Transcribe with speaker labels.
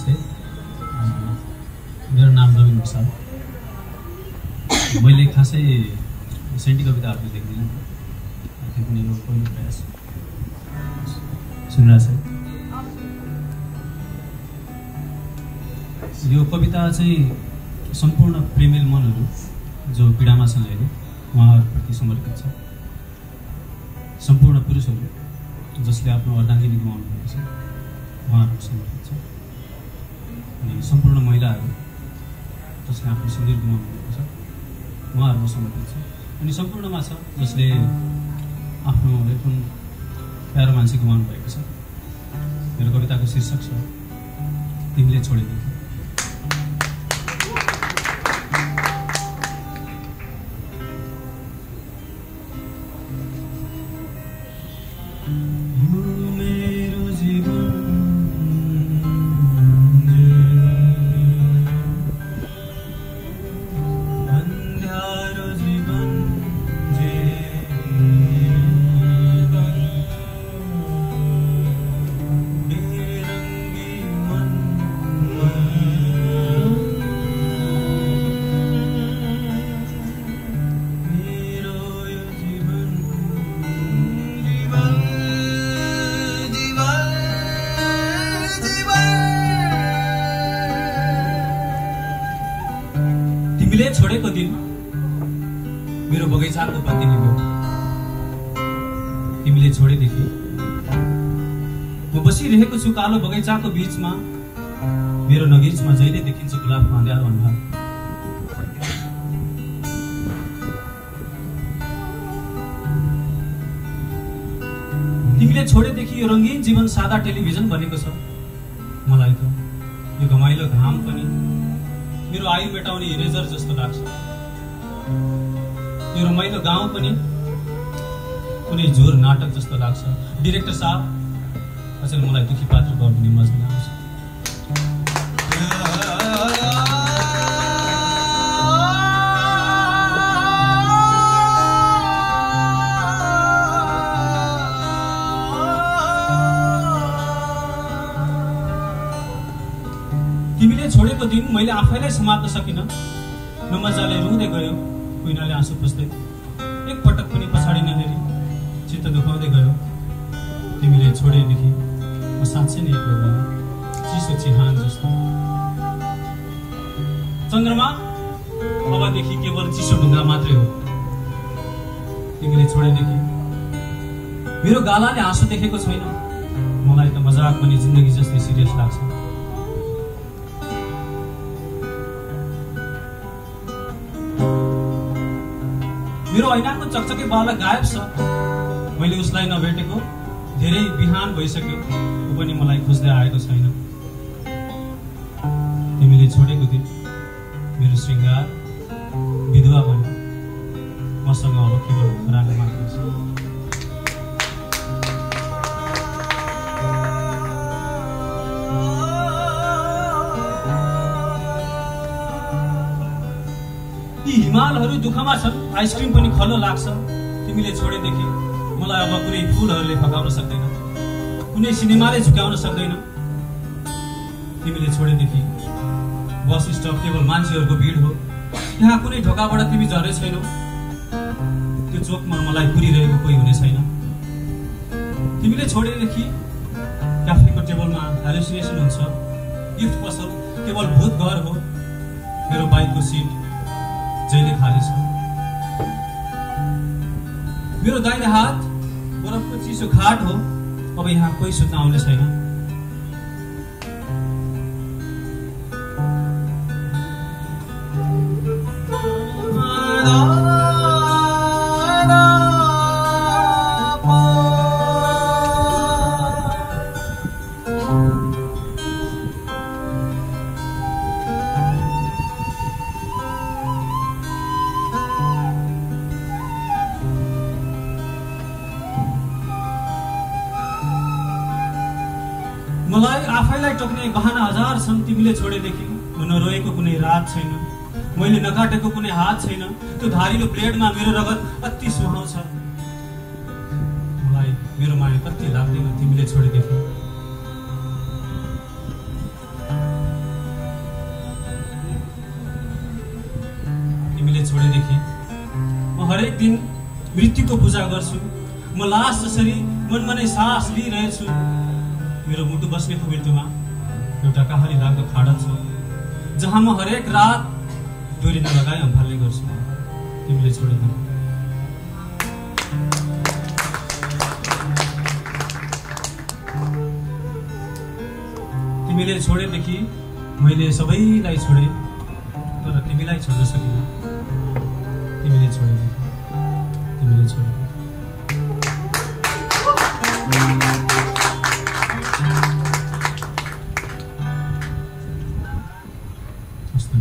Speaker 1: नमस्ते। मेरो नाम नवीन प्रसाद। मैले खासै सेन्टी कविताहरू लेख्दिनँ, त्यो पनि यो पहिलो प्रयास सुनिरहेछ। यो कविता चाहिँ सम्पूर्ण प्रेमिल मनहरू जो पीडामा छन् अहिले उहाँहरूप्रति समर्पित छ। सम्पूर्ण पुरुषहरू जसले आफ्नो अर्धाङ्गिनी गुमाउनु भएको छ उहाँहरू समर्पित छ। अनि सम्पूर्ण महिलाहरू जसले आफ्नो शरीर गुमाउनु भएको छ उहाँहरू समर्पित छ। अनि सम्पूर्णमा छ जसले आफ्नो एकदम प्यारो मान्छे गुमाउनु भएको छ। मेरो कविताको शीर्षक छ तिमीले छोडेदेखि। तिमीले छोडेको दिन मेरो बगैँचाको बत्ती निभ्यो। तिमीले छोडेदेखि म बसिरहेको छु कालो बगैँचाको बीचमा। मेरो नगिचमा जहिले देखिन्छ गुलाबको अँध्यारो अनुहार। तिमीले छोडेदेखि यो रङ्गीन जीवन सादा टेलिभिजन बनेको छ। मलाई त यो घमाइलो घाम पनि मेरो आयु मेटाउने इरेजर जस्तो लाग्छ। यो रमाइलो गाउँ पनि कुनै झोर नाटक जस्तो लाग्छ। डिरेक्टर साहब अचेल मलाई दुखी पात्र गरिदिने मजा आउँछ। तिमीले छोडेको दिन मैले आफैलाई समात्न सकिनँ। नमजाले रुँदै गयो, कुइनाले आँसु पुस्दै, एक पटक पनि पछाडि नहेरी चित्त दुखाउँदै गयो। तिमीले छोडेदेखि म साँच्चै नै एक्लो भएँ, चिसो चिहान जस्तो। चन्द्रमा अबदेखि केवल चिसो ढुङ्गा मात्रै हो। तिमीले छोडेदेखि मेरो गालाले आँसु देखेको छैन। मलाई त मजाक पनि जिन्दगी जस्तै सिरियस लाग्छ। मेरो ऐनाको चकचके बाला गायब छ। मैले उसलाई नभेटेको धेरै बिहान भइसक्यो, ऊ पनि मलाई खोज्दै आएको छैन। तिमीले छोडेको दिन मेरो श्रृङ्गार विधवा बन्यो। मसँग अब केवल खराले मात्र छ। यी हिमालहरू दुःखमा छन्, आइसक्रिम पनि खल्लो लाग्छ। तिमीले छोडेदेखि मलाई अब कुनै फुलहरूले फकाउन सक्दैन, कुनै सिनेमाले झुकाउन सक्दैन। तिमीले छोडेदेखि बस स्टप केवल मान्छेहरूको भिड हो। यहाँ कुनै ढोकाबाट तिमी झरे छैनौ। त्यो चोकमा मलाई कुरिरहेको कोही हुने छैन। तिमीले छोडेदेखि क्याफेको टेबलमा हेलुसिनेसन हुन्छ। गिफ्ट पसल केवल भूत घर हो। मेरो बाइकको सिट जहिले खाली छ। मेरो दाहिने हात बरफको चिसो खाट हो। अब यहाँ कोही सुत्न आउने छैन। मलाई आफैलाई टोक्ने बहाना हजार छन्। तिमीले छोडेदेखि म नरोएको कुनै रात छैन। मैले नकाटेको कुनै हात छैन। त्यो धारिलो ब्लेडमा मेरो रगत अति सुहाउँछ। मलाई मेरो माया कति लाग्दैन तिमीले छोडेदेखि। छोडेदेखि म हरेक दिन मृत्युको पूजा गर्छु। म लास जसरी मनमा नै सास लिइरहेछु। मेरो मुटु बस्ने मृत्युमा एउटा कहानी लाग्दो खाडल छ, जहाँ म हरेक रात डोरी नलगाई अम्फाल्ने गर्छु। तिमीले छोडेदेखि तिमीले छोडेदेखि मैले सबैलाई छोडे, तर तिमीलाई छोड्न सकिनँ। तिमीले छोडेदेखि तिमीले छोडे। हस्त